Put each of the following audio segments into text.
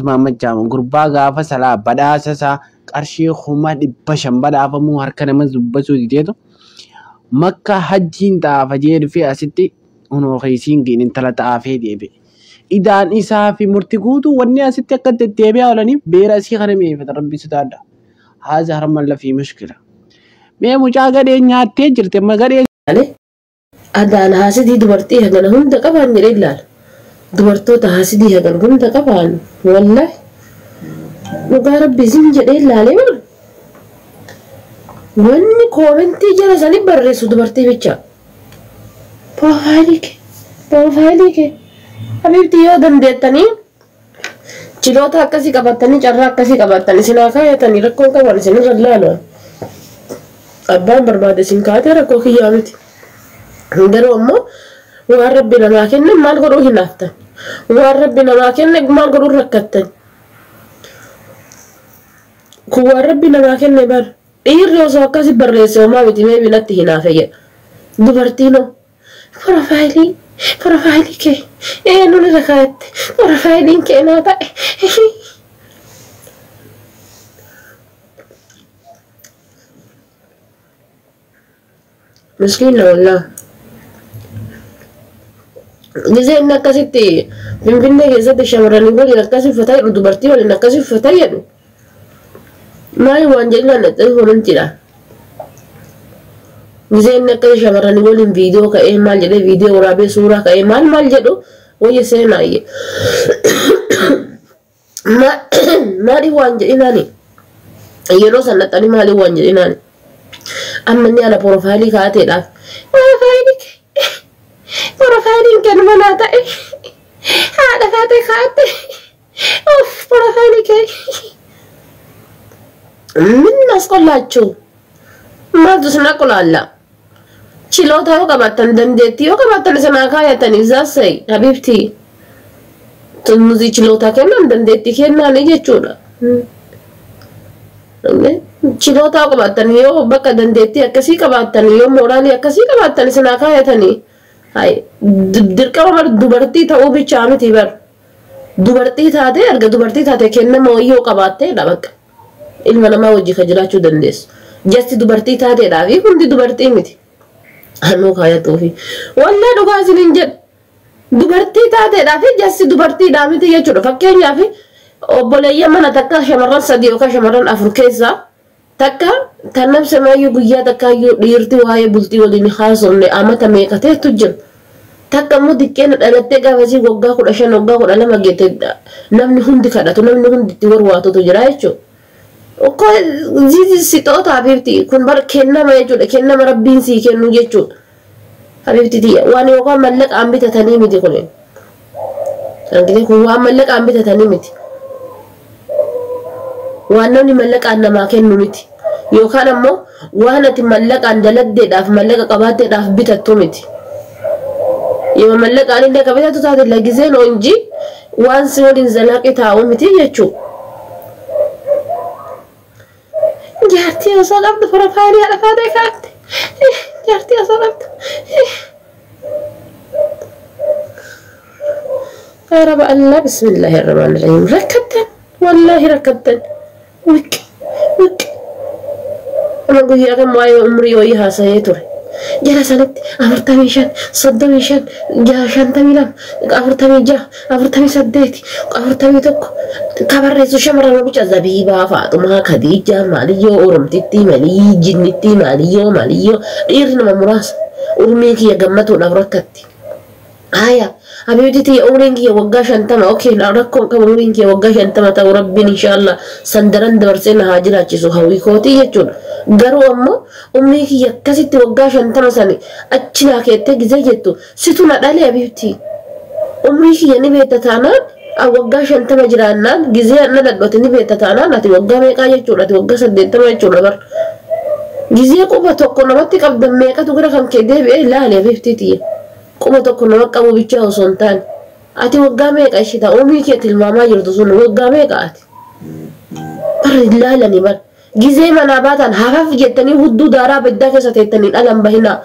Mahammad Jaamu gurbaa gaafa salaa badhaasa isaa qarshii 500,000 badhaafamuu harka nama dubbachuu dideetu makka hajjiin xaafa jee dhufee asitti hunoo keessiin giin intala xaafee deebi'e. Idaan isaa fi murtii guutuu wanni asitti akka deddeebi'aa oolaniif beera asii kana mi'eeffata rabbi sodaadha. Haasa harman lafii mushkila. Mee mucaa gadhee nyaattee jirti amma gadhee Adaan haasidii dubartii hagana hunda qabaan jedhee ilaala. Dubartoota haasidii hagana hunda qabaan wallahi dhugaa rabbi isin jedhee ilaalee bara. Wanni koomentii jala sanii barreessu dubartii bicha. Piroofaayilii kee piroofaayilii kee habiibti yoo dandeettanii chiloota akkasii qabattanii carraa akkasii qabattanii isin haa kaayatanii rakkoon qaban isin irra ilaalu. Abbaan barbaade isin kaatee rakkoo kiyyaa miti. Garuu ammoo waan rabbi namaa kenne maal godhuu hin haftan. Waan rabbi namaa kenne maal godhuu rakkattan. Kun waan rabbi namaa kenne bar. Dhiirri osoo akkasi barreesse homaa miti meebi natti hinaafe jedha. Dubartiinoo piroofaayilii piroofaayilii kee eenyuun irra kaayatte piroofaayiliin kee naa ta'e. Miskiina wallaa. Gisee inni akkasitti Finfinnee keessatti shamarranii waliin akkasi uffataa jedhu dubartii waliin akkasi uffataa jedhu. Maali waan jedhinaan dhaqxee koomentiidha. Gisee inni akkasi shamarranii waliin viidiyoo ka'ee maal jedhee viidiyoo waraabee suuraa ka'ee maal maal jedhu wayya seenaayye. Maali waan jedhinaani yeroo san dhaqxanii maali waan jedhinaani. Amma inni ana piroofaayilii kaa'ateedhaaf. Piroofaayilii kee piroofaayiliin kee nama naa ta'e haadha taatee kaa'atte uff piroofaayilii kee. Min as qollaachuu maaltu isin qolaalla? Chiloota yoo qabaattan dandeettii yoo qabaattan isin haa kaayatanii zaasai habiibtii. Nuti chiloota kennan dandeettii kennaanii jechuudha. Chiloota yoo qabaattan yoo bakka dandeettii akkasii qabaattan yoo mooraalii akkasii qabaattan isin haa kaayatanii. Dirqama bar dubartii ta'uu bichaa miti bar. Dubartii taatee erga dubartii taate kennama wayii yoo qabaatteedha bakka. Ilma namaa wajji kan jiraachuu dandeessu. Jasti dubartii taateedhaa fi hundi dubartii miti. Anuu kaayatuufi. Wallee dhugaa isiniin jedhu. Dubartii taateedhaa fi jasti dubartiidhaa miti jechuudha. Fakkeenyaaf obboleeyyan mana takka shamarran 3 yookaan shamarran 4 keessaa takka tan namse maayyuu guyyaa takkaayyuu dhiirti waa'ee bultii waliin haasofne amata meeqa ta'etu jira. Takka immoo diqqeen dhalattee gaafasii waggaa 15 waggaa 12 geette namni hundi kadhatu namni hundi itti warwaatutu jira jechuudha. Okkoo ziizi sixoota habiibti kun bar kennama jechuudha kennama rabbiin sii kennu jechuudha. Habiibti tiyya waan yookaan mallaqaan bitatanii miti kun. Kun waan mallaqaan bitatanii miti. Waan namni mallaqaan namaa kennu miti. Yookaan ammoo waan ati mallaqaan dalagdeedhaaf mallaqa qabaatteedhaaf bitattu miti. Yoo mallaqaan illee ka bitattu taate lagiseen onji waan si waliin zalaaqi taa'u miti jechuudha. Jaartii osoo qabdu piroofaayilii haadha faatee kaa'atte. Jaartii osoo qabdu. Yaa Rabbi Allah bismillahirrahmanirrahim. Rakkattan wallaahi rakkattan. Wiq wiq. Amma guyyaa kan waa'ee umrii wayii haasa'ee ture. Jala sanatti 45 35 52 46 48 41 ka barreessu shamarran bicha Zabiibaa Faaxumaa Khadiijaa maaliyyoo Oromtittii malii Jinnittii maaliyyoo maaliyyoo dhiirri nama muraasa umrii kiyya gammatuudhaaf rakkatti. Haya habiibti tiyya umriin kiyya waggaa 50 okay rakkoon qabu umriin kiyya waggaa 50 ta'u rabbiin inshaallah sandaran dabarsee na haa jiraachisu hawwii kootii jechuudha. Garuu ammoo umrii kiyya akkasitti waggaa 50 sani achi naa keettee gizee jettu situ na dhale habiibti. Umrii kiyya ni beekta taanaan waggaa 50 jiraannaan gizee na dhadhote ni beekta taanaan ati waggaa meeqaa jechuudha ati waggaa 80 jechuudha bar. Gizee quba tokko namatti qabdan meeqatu gara kan kee deebi'ee ilaali habiibti tiyya. Quba tokko nama qabu bichaa osoo hin taane ati waggaa meeqa ishee ta'a umrii kee tilmaamaa jirtu sun waggaa meeqa ati. Bar ilaalani bar Gizee manaa baatan hafaaf jettanii hudduu daaraa abiddaa keessa teettanii dhalan bahinaa.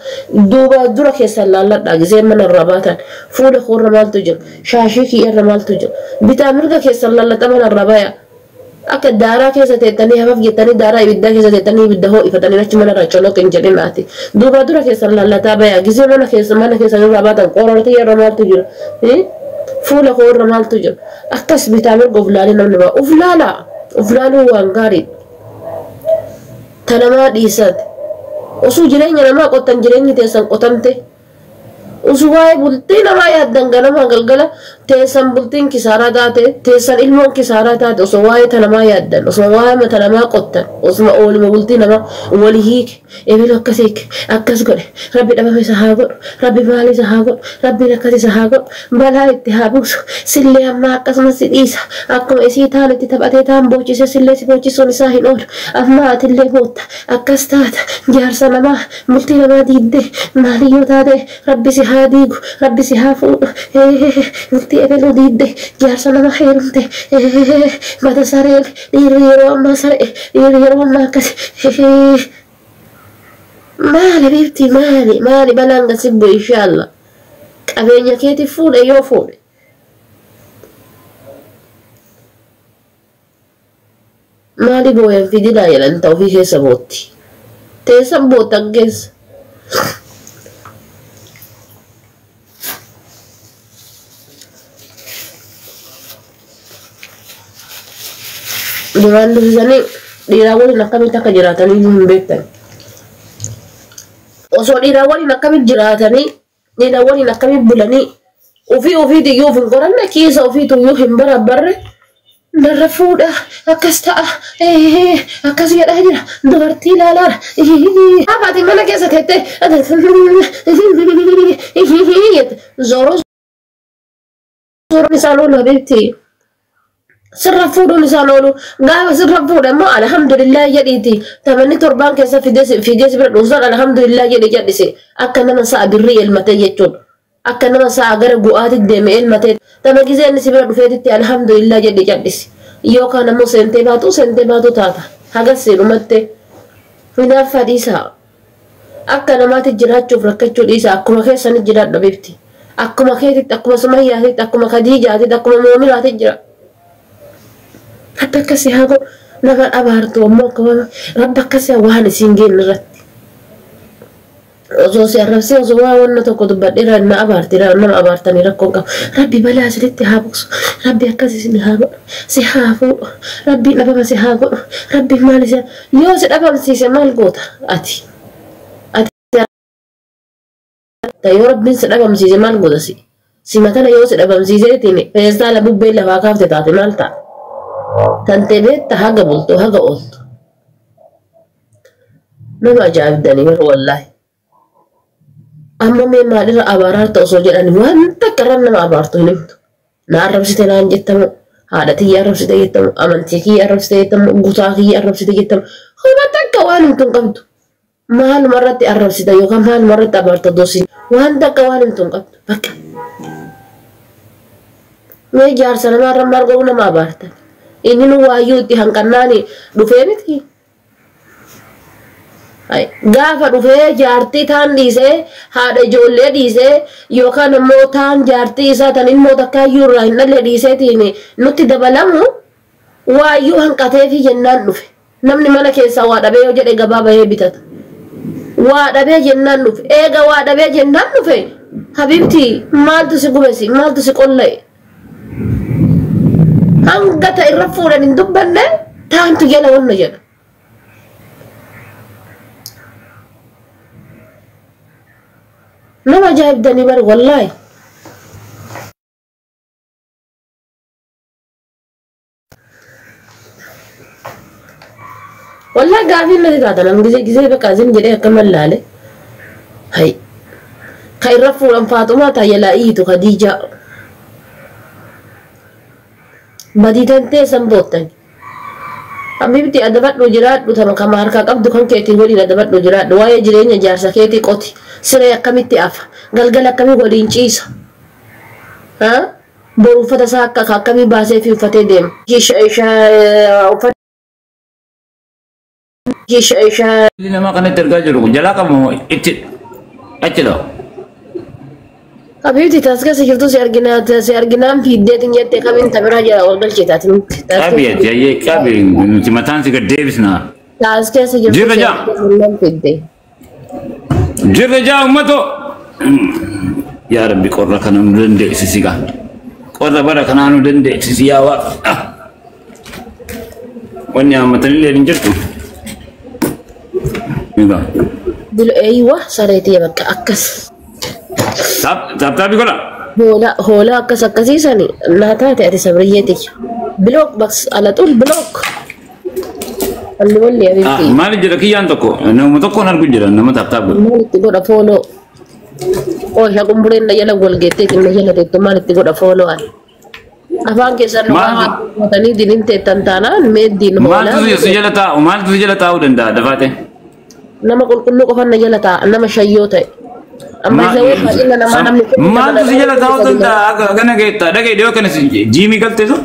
Duuba dura keessan laalladhaa gizee mana irraa baatan. Fuula koorra maaltu jira? Shaashii kiyya irra maaltu jira? Bitaa mirga keessan laalladha mana irraa baya. Akka daaraa keessa teettanii hafaaf jettanii daaraa ibiddaa keessa teettanii ibidda ho'ifatanii achi mana irraa coloq hin jedhinaati. Duuba dura keessan laallataa baya. Gizee mana keessa mana keessan irraa baatan qorortii irra maaltu jira? Fuula koorra maaltu jira? Akkas bitaa mirga of laalee namni ba'a. Of laalaa. Of laaluu waan gaariidha. Tanamaa dhiisate. Osoo jireenya namaa qottan jireenyi teessan qotamte. Osoo waa'ee bultii namaa yaaddan ganamaa galgala teessan bultiin kisaaraa taate teessan ilmoon kisaaraa taate osoo waa'ee tanamaa yaaddan osoo waa'ee mata namaa qottan osoo ooluma bultii namaa walii hiike ebilu akkas hiike akkas godhe rabbi dhabame isa haa godhu rabbi maali isa haa godhu rabbiin akkas isa haa godhu balaa itti haa buusu sillee ammaa akkasumas si dhiisa akkuma isii taan itti taphatee taan boochise sillee si boochisuun isaa hin oolu ammaa atillee bootta akkas taata jaarsa namaa bultii namaa diidde maaliyyoo taate rabbi si haa diigu rabbi si haa fuudhu bultii ebeluu diidde jaarsa nama heerumte mata sareen dhiirri yeroo ammaa saree dhiirri yeroo ammaa akkas maali biifti maali maali balaan gasi bu'e inshaallah qabeenya keeti fuudhe yoo fuudhe maali booyan fidinaa jedhan ta'u ofii keessa bootti teessan boottan keessa. Duraan dursanii dhiiraa waliin akkamitti akka jiraatanii hin beektan. Osoo dhiiraa waliin akkamitti jiraatanii dhiiraa waliin akkamitti bulanii ofii ofiitii iyyuu of hin qoranne kiisa ofiitu iyyuu hin barabbarre narra fuudha akkas ta'a akkas jedhaa jira dubartii ilaalaara. Ati mana keessa teettee zooroo zooroon isaan oolu habiibti. Sirra fuudhuun isaan oolu gaafa sirra fuudhe immoo alhamdulillah jedhiiti tamanni torbaan keessa fiigee si bira dhuunfaan alhamdulillah jedhi jedhise akka nama sa'a birrii elmatee jechuudha. Akka nama sa'a gara gu'aatti deeme elmatee tama gizee inni si bira dhufeetitti alhamdulillah jedhi jedhise yookaan ammoo seentee baatu taata hagas seenumatte hinaaffaa dhiisaa akka namaatti jiraachuuf rakkachuu dhiisaa akkuma keessanitti jiraadhu bifti akkuma keetitti akkuma sumayyaatitti akkuma kadiijaatitti akkuma moominaatitti jira. Rabbi akkasii haa godhu nama abaartu ammoo akkuma rabbi akkasii waan isiin geenne irratti. Osoo si arrabsee osoo waa wanna tokko dubbadhee na abaarti nama abaartanii rakkoon qabu. Rabbi balaa isinitti haa buusu. Rabbi akkas isin haa godhu. Si haa fuudhu. Rabbi dhabama si haa godhu. Rabbi maal isa yoo si dhabamsiise maal goota ati? Ati yoo rabbiin si dhabamsiise maal goota si? Si matana yoo si dhabamsiiseetiin feestaala bubbeen lafaa kaafte taate maal ta'a? Tantee beekta haga bultu haga ooltu. Nama ajaa'ibdanii bara wallaahi. Amma mee maalirra abaaraarta osoo jedhani waan takka irra nama abaartu hin himtu. Na arrabsite naan jettamu, haadha tiyya arrabsite jettamu, amantii kiyya arrabsite jettamu, gutaa kiyya arrabsite jettamu. Homa takka waan himtu hin qabdu. Maaluma irratti arrabsita yookaan maaluma irratti abaarta dosi. Waan takka waan himtu hin qabdu. Bakka. Mee jaarsa namaarra maal godhu nama abaarta. Inni nu waayyuu itti hanqannaani dhufee miti. Gaafa dhufee jaartii taan dhiisee haadha ijoollee dhiisee yookaan immoo taan jaartii isaa tan ilmoo takkaayyuu irraa hin dhalle dhiiseetiin nutti dabalamu waayyuu hanqateefi jennaan dhufe. Namni mana keessaa waa dhabee yoo jedhe gabaa bahee bitata. Waa dhabee jennaan dhufe. Eega waa dhabee jennaan dhufe. Habiibti maaltu si gubesi maaltu si qolla'e? Hanga ta'e irra fuudhan hin dubbanne taantu jala wanna jedha. Nama ajaa'ibdanii bari wallaahi. Wallaahi gaafiin natti taata nam gizee gizee bakka zin jedhee akka mallaale. Hay. Ka irra fuudhan Faaxumaa taayalaa iyyitu Khadiijaa. Badii tantee san boottan. Habibti adabadhu jiraadhu tama kama harkaa qabdu kan keetiin waliin adabadhu jiraadhu waa'ee jireenya jaarsa keetii qoti siree akkamitti afa galgala akkamii waliin ciisa boru uffata isaa akka akkamii baasee fi uffatee deema. Uffata Nama kanatti argaa jiru kun jalaa qabu itti achi dha'u. Habiibti taas keessa jirtu si arginaa si arginaan fiiddeetiin jettee kamiin tabiraa jala ol galchee taati nuti. Qabi ati ayyee qabi nuti mataan si gad deebisna. Taas keessa jirtu Jirra si jaa. arginaan fiiddee. Jirra jaa uummatoo. Yaa Rabbi qorra kana nu dandeessisi gaa. Qorra bara kanaa nu dandeessisi yaa Waaqa. Wanni haammatanillee hin jirtu. Egaa. Bilo eeywa sareetii bakka akkas. Taaptaabii godha. Hoolaa hoolaa akkas akkasiisani naa taate ati sabriyyeeti. Bilook baks alaxuul bilook. Walli walli habiibti. Maali jedha kiyyaan tokko nama tokkoon argu jira nama taaptaap godha. Maal itti godha fooloo? Oosha qumbureen na jala wal geettee na jala teettu maal itti godha fooloo ani? Afaan keessan Maal- dhugaa dinin teettan taanaan meeddiin hoolaa. Maaltu si jala taa'u maaltu si jala taa'uu danda'a dafaate? Nama qulqulluu qofan na jala taa'a nama shayyoo ta'e. Amma isa wayii baay'ina namaa namni kun Maaltu si jala taa'uu danda'a akka kana geettaa dhagee dhiyoo kana jiimii galtee sun?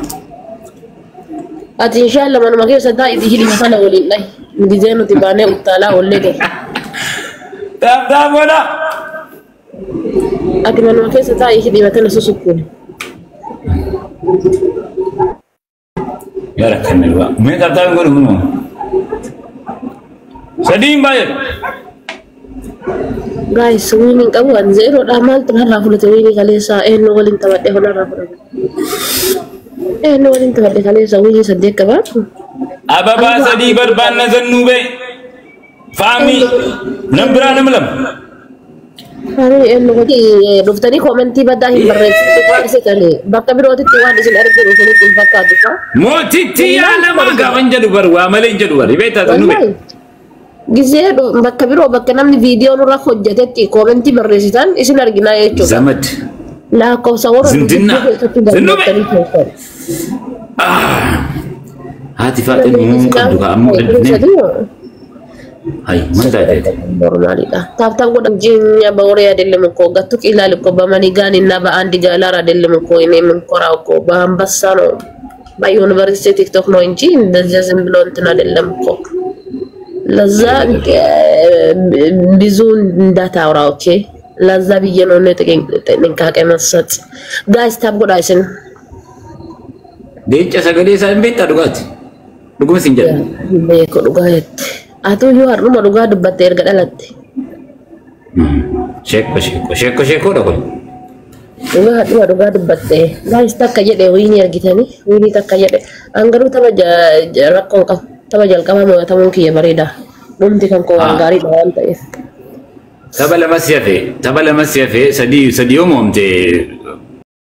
Ati inshaalla manuma keessa taa'i hidhima sana waliin dhahi. Gizee nuti baanee uttaalaa oollee gahe. Taaptaap godha. Ati manuma keessa taa'i hidhima tana susukkuun. Yaa rakkanne dhugaa. Mee taaptaap godhu kunoo. Sadiin baay'ee. Guys, wiiniin qabu an zeeroodha maaltu narraa fudhate wiinii kaleessaa eenyu waliin taphadhe narraa fudhate. Eenyu waliin taphadhe kaleessaa wiinii saddeet qabaa. Ababaa sadii barbaanna zannuu bee. Faamii nam biraa nama lama. Ani eenyu dhuftanii koomentii badaa hin barreessine waan isin bakka birootitti waan isin arginu isinitti hin fakkaatu. Mootitti yaa namaa gaafan jedhu bar waa malee hin jedhu bar beektaa zannuu bee. Gisee bakka biroo bakka namni viidiyoo nurra hojjetetti koomentii barreessitan isin arginaa jechuudha. Zamad. Lakkoofsa warra Zindinna. keessatti Zindube. barreessanii keessan. Haati faaxeen uumamuu qabdu kaa ammoo dandeenye. Hay maal taatee? Normaalidha. Taaptaap godhan jinya በወሬ አይደለም እኮ ገቱቅ ይላል እኮ በመኒጋን እና በአንድ ጋላር አይደለም እኮ እኔ የምንኮራው እኮ በአንበሳ ነው። በዩኒቨርሲቲ ቲክቶክ ነው እንጂ እንደዚያ ዝም ብሎ እንትን አይደለም እኮ። ለዛ ብዙ እንዳታወራ ኦኬ። ለዛ ብዬ ነው እኔ ጥንቃቄ መሰጥ። ጋይስ ታፕ godhaa isin. Leenca sagalee isaa hin beektaa dhugaati. Dhuguma siin jedha. Beeku dhugaa jette. Atuyyuu har'uma dhugaa dubbatte erga dhalatte. Sheekko sheekko sheekko sheekkoodha kun. Dhugaa har'uma dhugaa dubbatte. Guys takka jedhe wiinii argitanii wiinii takka jedhe. An garuu tapha rakkoon qabu. Tapha jalqabaa mo'atamuun kiyya bareeda. Dhumti kan koo waan gaariidha waan ta'eef. Tapha lama si hafe tapha lama si hafe sadii sadii yoo moomte